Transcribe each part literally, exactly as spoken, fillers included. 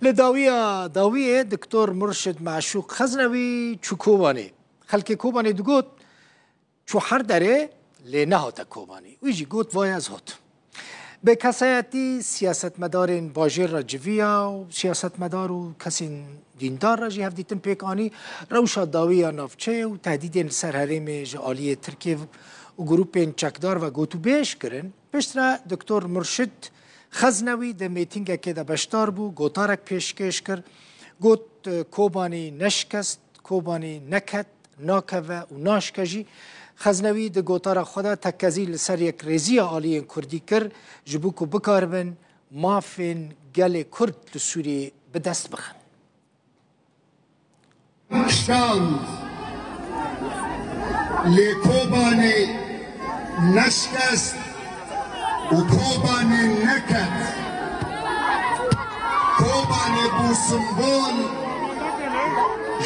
Li dawiya dawiyê Doktor Murşid Meşûq Xeznewî çû Kobanê. Xelkê Kobanê digot, çû her derê lê nehate Kobanê. Wî jî got, vay ez hot. Bi kesayetî siyasetmedarên bajêr re civiya û siyasetmedar û kesên dîndar re jî hevdîtin pêk anî. Rewşa dawî ya navçeyê û tehdîdên li ser herêmê ji aliyê Tirkiyê û grûpên çekdar ve gotûbêj kirin. Piştre Doktor Murşid Xeznewî di mêtîngekê de beşdar bû, gotarek pêşkêş kir. Got, Kobanî neşikest, Kobanî neket, nakeve û naşke jî. Xeznewî di gotara xwe de tekezî li ser yekrêziya aliyên Kurdî kir, ji bo ku bikaribin mafên gelê Kurd li Sûriyê bi dest bixin. Şand lê Kobanê neşikest û Kobanê neket. Kobanê bû simbol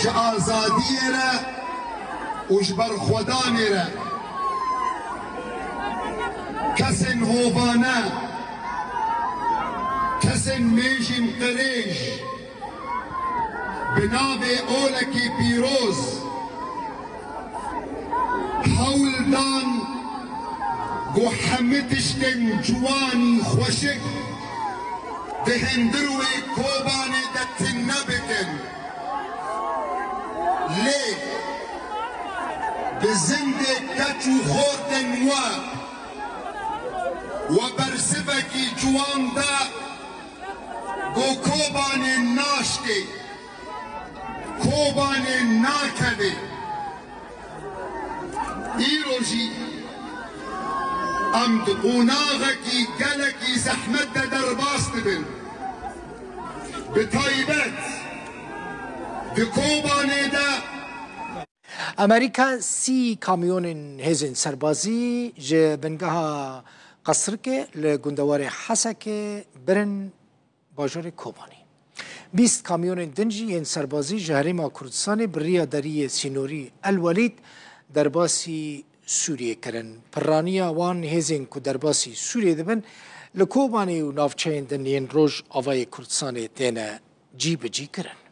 ji azadiyê re û ji berxwedanê re. Kesên hovane, kesên mêjên qirêj, bi navê olekî pîroz hewl dan ku hemî tiştên ciwan, xweşik di hundir wê Kobanê de tune bikin. Lê bi zindê keç û xortên we we bersivekî ciwan da ku Kobanê naşkê, Kobanê nakevê. Îro jî em di qonaxekî gelekî zehmet de derbas dibin. Bi taybet di Kobanê de. Amerîka sî kamyonên hêzên serbazî ji bingeha Qesrikê li gundewarê Hesekê birin bajarê Kobanê. Bîst kamyonên din jî yên serbazî ji Herêma Kurdistanê bi riya deriyê sînorî El Welîd derbasî Sûriyê kirin. Pirraniya wan hêzên ku derbasî Sûriyê dibin li Kobanê û navçeyên din yên Rojavayê Kurdistanê têne cî bi cî kirin.